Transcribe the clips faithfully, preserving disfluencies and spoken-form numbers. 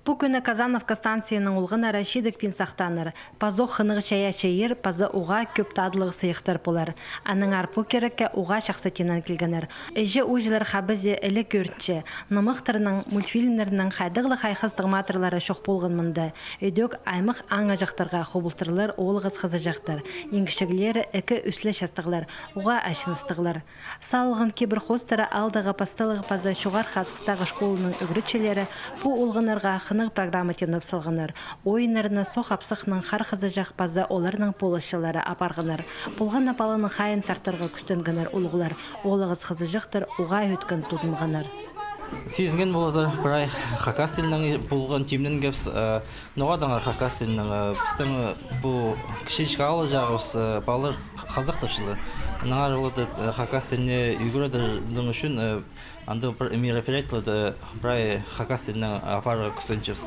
Пу кӱні Казановка станцияның олғаннары чидікпин сахтааннар. Пазох хынығ чайаачы иир, паза уғаа кӧп татлығ сыйыхтар полар. Аннаңар пу кирекке уғаа чахсы тиңнен килгеннер. Іҷе-ууҷалар хабызы іле кӧрінче. Нымахтарның, мультфильмнернің хайдағ ла хайхастығ матырлары чох полған мында. Ідӧк аймах аңаҷахтарға хубултырлар оолағас-хызыҷахтар. Иң кічіглері ікі-ӱс ле частығлар, уғаа ачыныстығлар. Салылған кибір хоостыра аалдағы пасталығ паза чоғархы асхыстағы школаның ӱгретчілері пу олғаннарға хынығ программа тимнеп салғаннар. Ойыннарны сох апсахнаң хар-хызыҷах паза оларның полысчылары апарғаннар. Полған на паланың хайиин тартарға кӱстенгеннер улуғлар, оолағас-хызыҷахтар уғаа ӧткін тудынғаннар. Сизінген поларзар, прай хакас тілінең полған тимненгебіс, э, ноға даа хакас тілінең, э, пістің, э, пу кічіҷек аалҷағыбыс, э, палалар хазахтапчалар. Аннаңар оларны, э, хакас тіліне ӱгредернің ӱчӱн, э, андағ пір мероприятиелерні прай хакас тілінең апарарға кӱстенчебіс.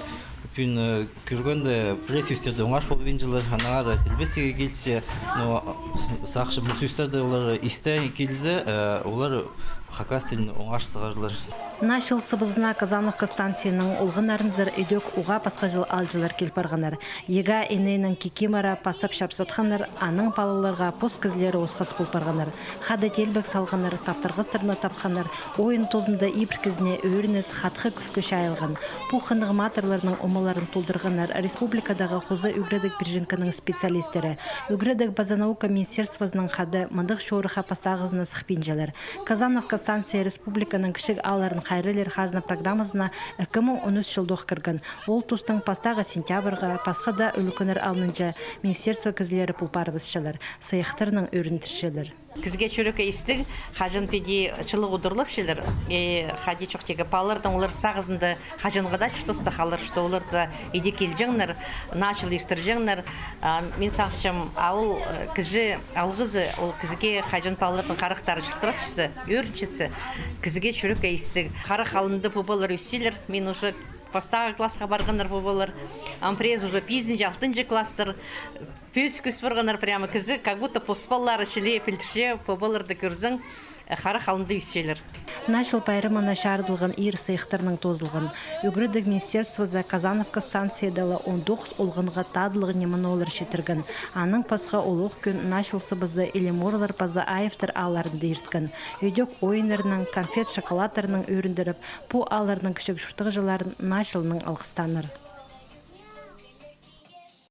Пӱӱн, э, кӧргенде, пірее сӧстерді оңар полбинчалар, аннаңар тілбестігі килісче, но сағынчам, пу сӧстерді олар исте килзе, э, олар хакас тілін оңар сығарлар. Наа чыл сыбызына Казановка станцияның олғаннарынзар ідӧк уғаа пасха чыл аалҷылар кил парғаннар. Иеге иненің кикимара пастап чапсатханнар, аның палаларға пос кізілері осхас пол парғаннар. Хада теелбек салғаннар, таптырғастарны тапханнар, ойын тузында ибіркізіне ӧрініс, хатхы кӱлкі чайылған. Пу хынығ матырларның омаларын толдырғаннар республикадағы хоза ӱгредіг пірігҷеңнің специалистері. Ӱгредіг паза наука министерствозынаң хада мындағ чорыхха пастағызына сыхпинчалар. Казановка станция республиканың кічіг аалларын хайраллир хазна программазына ікі муң он ӱс чылдох кірген. Ол тустың пастағы сентябрьға пасха даа ӱлӱкӱннер алнынҷа министерство кізілері пол парыбысчалар, сыйыхтарнаң ӧріндірчелер. Кізіге чӱрекке истіг, хаҷан піди чылығ удурлапчалар, э, хайди чох тигі палаларның олар сағызында хаҷанға даа чуртастығ алар, что олар даа иди килҷеңнер, наа чыл иртірҷеңнер. А, мин сағынчам, а ол, э, кізі алғызы, ол кізіге хаҷан палаларның харахтары чылтырасча, ӧрінчетсе, кізіге чӱрекке истіг. Харах алнында пу палалар ӧсчелер, мин уже пастағы классха парғаннар пу палалар. Ам піреезі уже пизінҷі, алтынҷы класстар. Пӧзік ӧс парғаннар прямо, кізі как будто пос палалары чіли пілдірче, пу палаларды кӧрзең, э, харах алнында ӧсчелер. Наа чыл пайрамына чарыдылған иир сыйыхтарнаң тоозылған. Ӱгредіг министерствозы Казановка станцияда ла он тоғыс олғанға татлығ ниме-ноо лар читірген. Аннаң пасха улуғ кӱн Наа чыл сыбызы Илиморлар паза Аевтар аалларында ирткен. Ідӧк ойыннарнаң, конфет-шоколадтарнаң ӧріндіріп, пу аалларның кічіг чуртағҷыларын Наа чылнаң алғыстааннар.